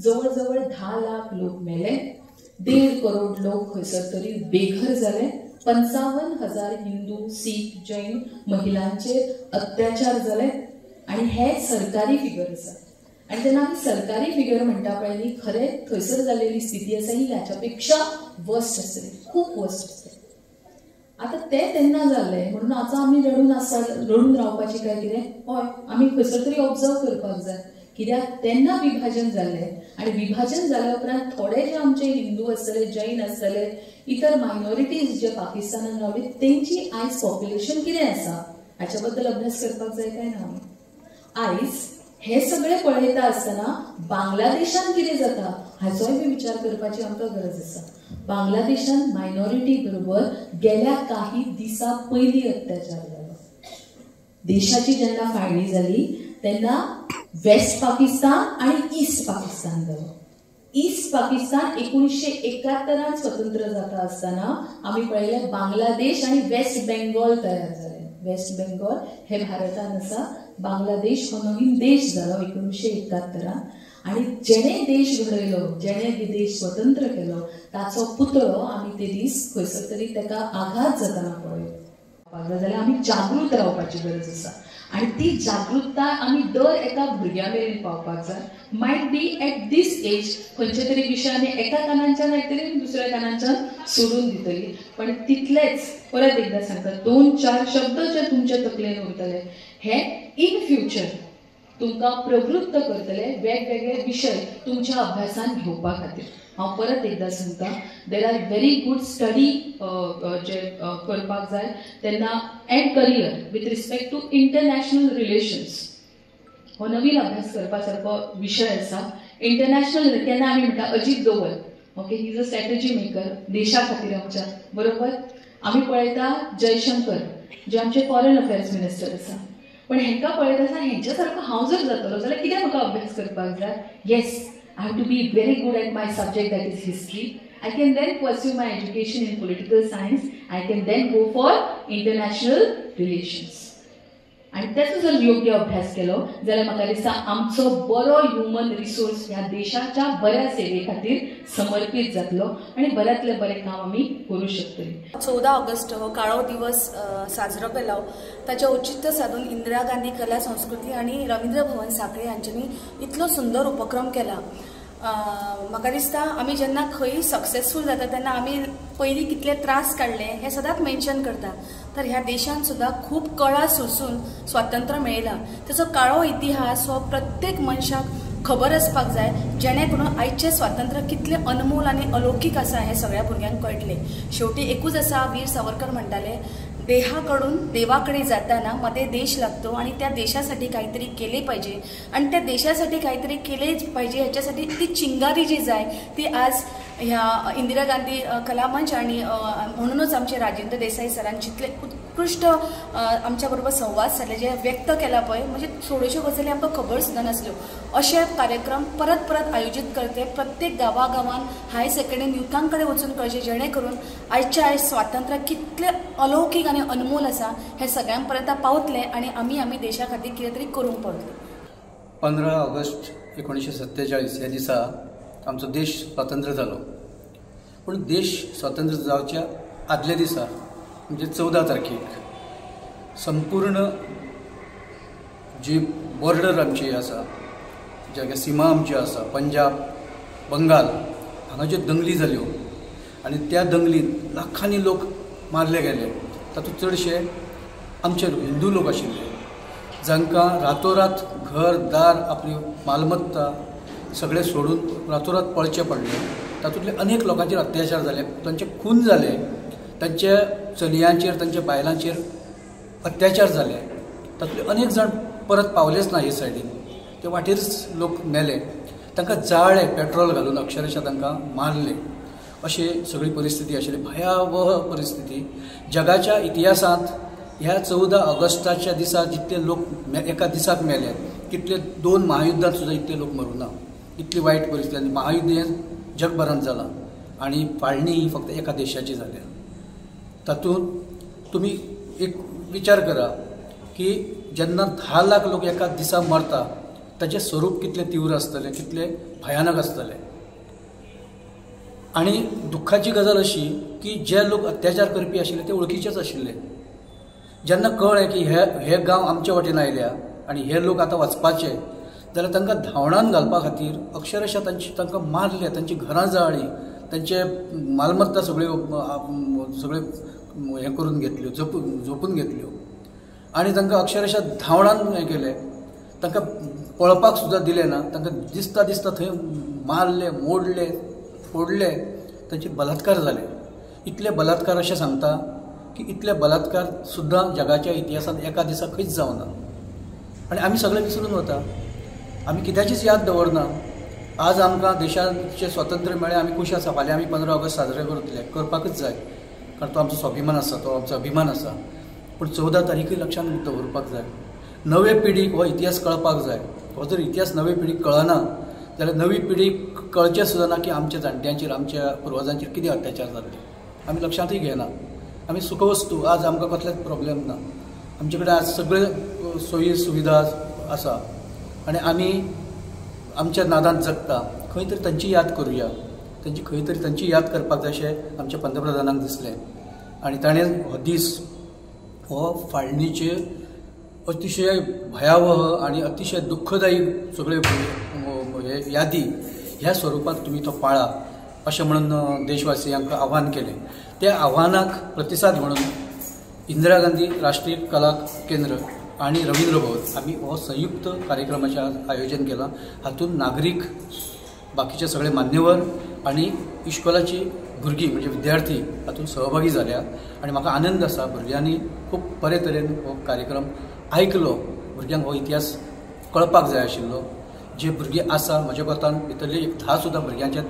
जवळ जवळ 10 लाख लोक मेले, 1.5 करोड लोक खंयसर तरी बेघर जाले, 55,000 हिंदू, सीख, जैन महिलांचेर अत्याचार जाले आनी हे सरकारी फिगर आसा. आनी जेन्ना आमी सरकारी फिगर म्हणटा पळय न्ही, खरें थंयसर जालेली स्थिती आसा ही ह्याच्या पेक्षा वर्स्ट आसतली, खूब वर्स्ट आसतली. आतां तें तेन्ना जाल्लें म्हणून आतां आमी रडून रावपाची काय कितें? हय, आमी खंयसर तरी ऑब्जर्व करपाक जाय, कित्याक तेन्ना विभाजन जाल्लें आनी विभाजन जाल्या उपरांत थोडे जे आमचे हिंदू आसतले, जैन आसतले, इतर मायनॉरिटीज जे पाकिस्तानान रावले तेंची आयज पॉप्युलेशन कितें आसा हाच्या बद्दल अभ्यास करपाक जाय काय ना? आमी आयज हे सगळे पळयता आसतना बांगलादेशान कितें जाता हाचोय बी विचार करपाची आमकां गरज आसा. बांगलादेशान मायनॉरिटी बरोबर गेल्या काही दिसां पयलीं अत्याचार जालो. देशाची जेन्ना फाळणी जाली तेन्ना वेस्ट पाकिस्तान आनी ईस्ट पाकिस्तान जालो. ईस्ट पाकिस्तान 1971 स्वतंत्र जाता आसतना आमी पळयलें बांगलादेश आनी वेस्ट बेंगॉल तयार जाले. वेस्ट बेंगॉल हे भारतान आसा, बांगलादेश हो नवीन देश जालो 1971. आनी जेणे देश घडयलो, जेणे देश स्वतंत्र केलो ताचो पुतळो आमी ते दीस खंयसर तरी ताका आघात जातना पळयलो. जाल्यार आमी जागृत रावपाची गरज आसा आनी ती जागृतताय आमी दर एका भुरग्या मेरेन पावपाक जाय. Might be at this age खंयचे तरी विशय आमी एका कानांच्यान आयकतली आनी दुसऱ्या कानांच्यान सोडून दितली, पण तितलेच परत एकदां सांगता, 2-4 शब्द जे तुमच्या तकलेन उरतले हे इन फ्युचर तुमकां प्रवृत्त करतले वेगवेगळे विशय तुमच्या अभ्यासान घेवपा खातीर. हांव परत एकदां सांगता, there are very good study जे करपाक जाय तेन्ना and career with respect to international relations हो नवीन अभ्यास करपा सारको विशय आसा. इंटरनॅशनल केन्ना आमी म्हणटा Ajit Doval, okay, he is a strategy maker देशा खातीर आमच्या, बरोबर. आमी पळयता जयशंकर जे आमचे फॉरेन अफेर्स मिनिस्टर आसा, पण हेंकां पळयता आसतना हेंच्या सारको हांव जर जातलो जाल्यार कितें म्हाका अभ्यास करपाक जाय? Yes, I have to be very good at my subject, that is history. I can then pursue my education in political science. I can then go for international relations. आनी ताचो जर योग्य अभ्यास केलो जाल्यार म्हाका दिसता आमचो बरो ह्युमन रिसोर्स ह्या देशाच्या बऱ्या सेवे खातीर समर्पीत जातलो आनी बऱ्यांतलें बरें काम आमी करूं शकतली. 14 ऑगस्ट हो काळो दिवस साजरो केलो ताचें औचित्य साधून इंदिरा गांधी कला संस्कृती आनी रवींद्र भवन सांखळे हांच्यांनी इतलो सुंदर उपक्रम केला. म्हाका दिसता आमी जेन्ना खंय सक्सेसफूल जाता तेन्ना आमी पयलीं कितले त्रास काडले हें सदांच मेन्शन करता. तर ह्या देशान सुद्दां खूब कळा सोसून स्वातंत्र्य मेळयलां. ताचो काळो इतिहास हो प्रत्येक मनशाक खबर आसपाक जाय, जेणे करून आयचें स्वातंत्र्य कितलें अनमोल आनी अलौकीक आसा हें सगळ्या भुरग्यांक कळटलें. शेवटी एकूच आसा, वीर सावरकर म्हणटाले, देहाकडून देवाकडे जाताना मध्ये देश लागतो आणि त्या देशासाठी काहीतरी केले पाहिजे आणि त्या देशासाठी काहीतरी केलेच पाहिजे ह्याच्यासाठी ती चिंगारी जी जाय ती आज ह्या इंदिरा गांधी कलामंच आणि म्हणूनच आमचे राजेंद्र देसाई सरांनी जितले उत्कृष्ट आमच्याबरोबर संवाद साधले, जे व्यक्त केला पळय, म्हणजे थोड्योश्यो गजाली आमकां खबर सुद्दां नासल्यो. अशे कार्यक्रम परत परत आयोजीत करते, प्रत्येक गांवागांवान हायर सेकंडरी युथां कडेन वचून कळचें, जेणे करून आयच्या आयज स्वातंत्र्य कितलें अलौकीक आनी अनमोल आसा हें सगळ्यां पर्यंत पावतलें आनी आमी आमी देशा खातीर कितें तरी करूंक पावतले. 15 ऑगस्ट 1947 ह्या दिसा आमचो देश स्वतंत्र जालो. पूण देश स्वतंत्र जावच्या आदल्या दिसा म्हणजे 14 तारखेक संपूर्ण जी बॉर्डर आमची आसा, ज्या सीमा आमची आसा, पंजाब, बंगाल हांगा ज्यो दंगली जाल्यो आनी त्या दंगलीत लाखांनी लोक मारले गेले, तातूंत चडशे आमचे हिंदू लोक आशिल्ले, जांकां रातोरात घर दार आपली मालमत्ता सगळें सोडून रातोरात पळचें पडलें. तातूंतले अनेक लोकांचेर अत्याचार जाले, तांचे खून जाले, तांच्या चलयांचेर, तांच्या बायलांचेर अत्याचार जाले. तातूंतले अनेक जाण परत पावलेच ना हे सायडीन, ते वाटेरच लोक मेले, तांकां जाळ्ळे पेट्रोल घालून अक्षरशः तांकां मारले. अशी सगळी परिस्थिती आशिल्ली, भयावह परिस्थिती. जगाच्या इतिहासांत ह्या 14 ऑगस्टाच्या दिसा जितले लोक एका दिसाक मेले तितले 2 महायुद्धांत सुद्दां इतले लोक मरूं ना, इतली वायट परिस्थिती. आनी महायुद्ध हें जगभरांत जालां आनी फाळणी ही फक्त एका देशाची जाल्या. तातूंत तुमी एक विचार करा की जेन्ना 10 लाख लोक एका दिसा मरता ताचें स्वरूप कितलें तीव्र आसतलें, कितलें भयानक आसतलें. आनी दुख्खाची गजाल अशी की जे लोक अत्याचार करपी आशिल्ले ते वळखीचेच आशिल्ले. जेन्ना कळ्ळें की हे गांव आमचे वाटेन आयल्या आनी हे लोक आतां वचपाचे, जाल्यार तांकां धांवडावन घालपा खातीर अक्षरशा तांकां मारले, तांची घरां जाळ्ळीं, तांचे मालमत्ता सगळ्यो सगळ्यो हें करून घेतल्यो, जपून घेतल्यो आनी तांकां अक्षरशा धांवडावन हें केलें. तांकां पळपाक सुद्दां दिलें ना, तांकां दिसता दिसता थंय मारले, मोडले, फोडले, तांचे बलात्कार जाले. इतले बलात्कार अशें सांगता की इतले बलात्कार सुद्दां जगाच्या इतिहासांत एका दिसा खंयच जावना आनी आमी सगळे विसरून वता, आमी कित्याचीच याद दवरना. आज आमकां देशाचें स्वातंत्र्य मेळ्ळें, आमी खूश आसा. फाल्यां आमी 15 ऑगस्ट साजरे करतले, करपाकच जाय, कारण तो आमचो स्वाभिमान आसा, तो आमचो अभिमान आसा. पूण 14 तारीखूय लक्षांत दवरपाक जाय. नवे पिढीक हो इतिहास कळपाक जाय. हो जर इतिहास नवे पिढीक कळना जाल्यार नवी पिढीक कळचें सुद्दां ना की आमच्या जाणट्यांचेर, आमच्या पुर्वजांचेर कितें अत्याचार जाल्ले. आमी लक्षांतूय घेना. आमी सुखवस्तू, आज आमकां कसलेच प्रॉब्लेम ना, आमचे कडेन आज सगळे सोयी सुविधा आसा आनी आमी आमच्या नादांत जगता. खंय तरी तांची याद करुया, खंय तरी तांची याद करपाक जाय अशें आमच्या पंतप्रधानांक दिसलें आनी ताणें हो दीस हो फाळणीचे अतिशय भयावह आनी अतिशय दुःखदायी सगळे हे यादी ह्या स्वरुपात तुमी तो पाळा अशें म्हणून देशवासियांक आव्हान केलें. त्या आव्हानाक प्रतिसाद म्हणून इंदिरा गांधी राष्ट्रीय कला केंद्र आनी रवींद्र भवन आमी हो संयुक्त कार्यक्रमाचें आयोजन केलां. हातूंत नागरीक, बाकीचे सगळे मान्यवर आनी इश्कोलाची भुरगीं म्हणजे विद्यार्थी हातूंत सहभागी जाल्या आनी म्हाका आनंद आसा. भुरग्यांनी खूब बरे तरेन हो कार्यक्रम आयकलो. भुरग्यांक हो इतिहास कळपाक जाय आशिल्लो. जे भुरगीं आसा म्हज्या कोतान भितरली एक 10 सुद्दां भुरग्यांच्या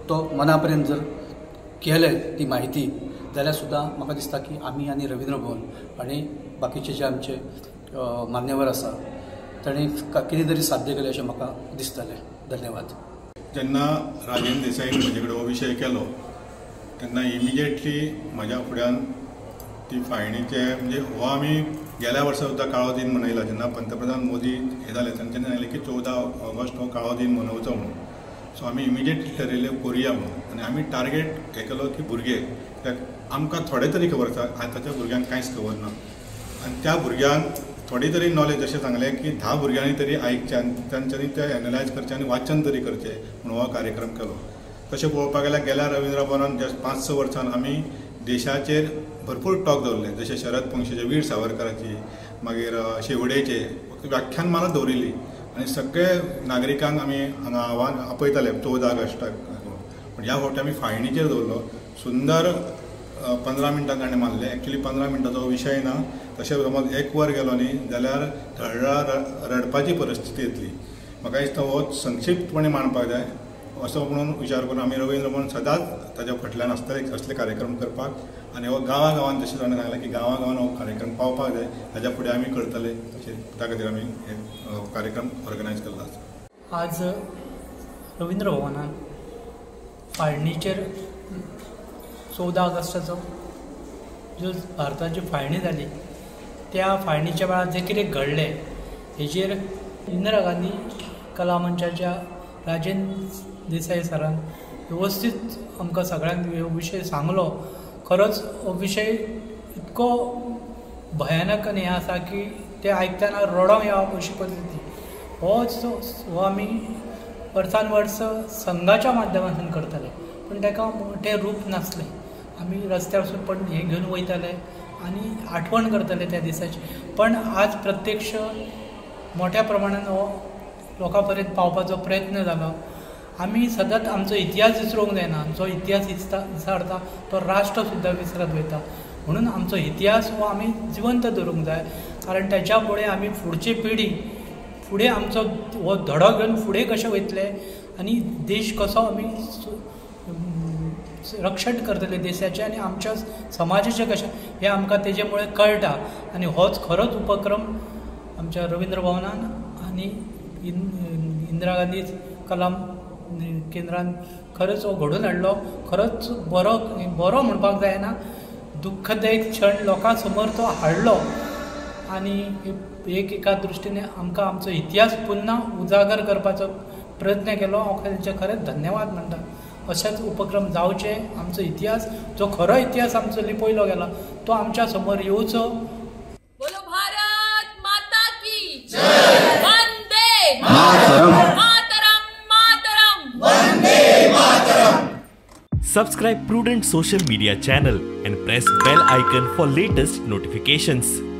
तो मना पर्यंत जर केले ती म्हायती जाल्यार सुद्दां म्हाका दिसता की आमी आनी रवींद्र भवन आनी बाकीचे जे आमचे मान्यवर आसा तांणी कितें तरी साध्य केलें अशें म्हाका दिसतलें. धन्यवाद. जेन्ना राजेंद्र देसाईन म्हजे कडेन हो विशय केलो तेन्ना इमिजिएटली म्हज्या फुड्यान ती फाळणीचे म्हणजे हो आमी गेल्या वर्सा सुद्दां काळो दीन मनयला. जेन्ना पंतप्रधान मोदी हे जाले तांच्यांनी सांगलें की 14 ऑगस्ट हो काळो दीन मनोवचो म्हणून. सो आमी इमिजिएटली ठरयलें करुया म्हणून आनी आमी टार्गेट हें केलो की भुरगे, कित्याक आमकां थोडे तरी खबर आसा, आतांच्या भुरग्यांक कांयच खबर ना आनी त्या भुरग्यांक थोडी तरी नॉलेज अशें सांगलें की 10 भुरग्यांनी तरी आयकचें आनी तांच्यांनी तें एनलायज करचें आनी वाचन तरी करचें म्हणून हो कार्यक्रम केलो. तशें पळोवपाक गेल्यार गेल्या रवींद्र भवनान जस्ट 5-6 वर्सां आमी देशाचेर भरपूर टॉक दवरले, जशें शरद पोंगशेचे, वीर सावरकराची, मागीर शेवडेचे व्याख्यानमाला दवरिल्ली आनी सगळे नागरिकांक आमी हांगा आव्हान आपयताले 14 ऑगस्टाक. पूण ह्या फावटी आमी फाळणीचेर दवरलो. सुंदर 15 मिनटां ताणें मारलें. एक्चुली 15 मिनटांचो विशय ना, तशें समज एक वर गेलो न्ही जाल्यार धडा रडपाची परिस्थिती येतली. म्हाका दिसता हो संक्षिप्तपणे मांडपाक जाय असो म्हणून विचार करून आमी रवींद्र भवन सदांच ताच्या फाटल्यान आसतले असले कार्यक्रम करपाक आनी हो गांवा गांवान जशें ताणें सांगलें की गांवा गांवान हो कार्यक्रम पावपाक जाय, ताच्या फुडें आमी करतले अशें त्या खातीर आमी हे कार्यक्रम ऑर्गनायज केल्लो आसा. आज रवींद्र भवनान फाळणीचेर 14 ऑगस्टाचो जो भारताची फाळणी जाली त्या फाळणीच्या वेळार जें कितें घडलें हेजेर इंदिरा गांधी कला मंचाच्या राजेंद्र देसाई सरान वेवस्थीत आमकां सगळ्यांक हो विशय सांगलो. खरोच हो विशय इतको भयानक आनी हें आसा की ते आयकतना रडोंक येवप अशी परिस्थिती. हो आमी वर्सान वर्स संघाच्या माध्यमांतल्यान करताले पूण ताका मोठें रूप नासलें. आमी रस्त्यार वचून पण हें घेवन वयताले आनी आठवण करताले त्या दिसाची. पण आज प्रत्यक्ष मोठ्या प्रमाणान हो लोकां पर्यंत पावपाचो प्रयत्न जालो. आमी सदांच आमचो इतिहास विसरूंक जायना. जो इतिहास विसरता तो राष्ट्र सुद्दां विसरत वयता. म्हणून आमचो इतिहास हो आमी जिवंत दवरूंक जाय, कारण ताच्या फुडें आमी फुडची पिढी फुडें आमचो हो धडो घेवन फुडें कशें वयतले आनी देश कसो आमी रक्षण करतले देशाचें आनी आमच्या समाजाचें कशें हें आमकां तेजे मुळे कळटा. आनी होच खरोच उपक्रम आमच्या रवींद्र भवनान आनी इंदिरा गांधी कला केंद्रान खरोच हो घडोवन हाडलो. खरोच बरो बरो म्हणपाक जायना, दुःखदायक क्षण लोकां समोर तो हाडलो आनी एक एका दृश्टीने आमकां आमचो इतिहास पुन्हा उजागर करपाचो प्रयत्न केलो. हांव तांचे खरेंच धन्यवाद म्हणटा. अशेच उपक्रम जावचे, आमचो इतिहास जो खरो इतिहास आमचो लिपयलो गेला तो आमच्या समोर येवचो. बोलो भारत माता की जय. वंदे मातरम. मातरम मातरम. Vande Mataram. Subscribe Prudent Social Media channel and press bell icon for latest notifications.